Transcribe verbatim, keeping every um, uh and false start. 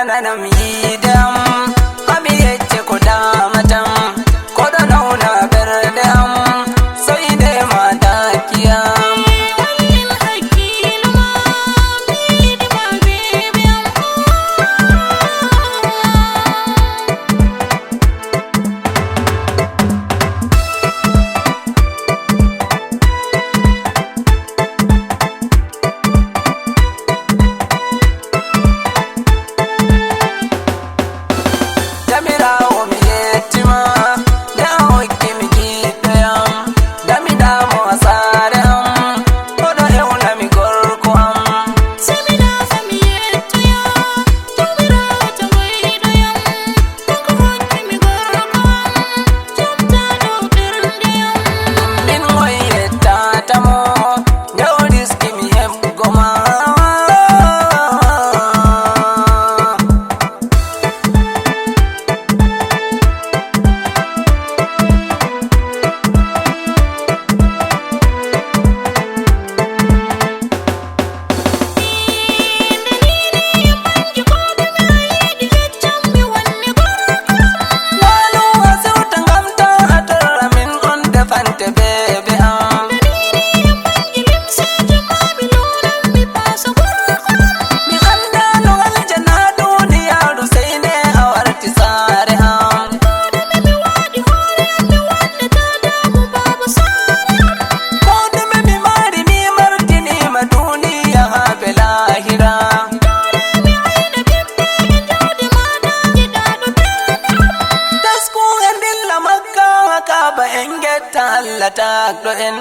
Nanam yiide am, hami yecce ko damatam, koɗo nawna ɓernde am, soyde ma dakki am. Jawmiraawo, mi yettima, nde a hokki mi giɗɗo yam. Damiɗa mo a saare am, oɗo ewna mi gorko am. Samiɗa, sami yettoya, Jawmiraawo tagoyɗo yam, kanko hokki mi gorko am, jomtaaɗo ɓernde yam. Min moy yettata mo, nde o riski mi heɓgo ma. Waalu a sewta ngam ta a torra min on defante bebe am. Mi anndaano aljana duniyaaru sey nde a warti saare am. Ko ɗume mi mari mi martiniima duniya haa be laahira. Tasku e ndilla Makka haa Kaaba en ngetta Allah taagɗo en.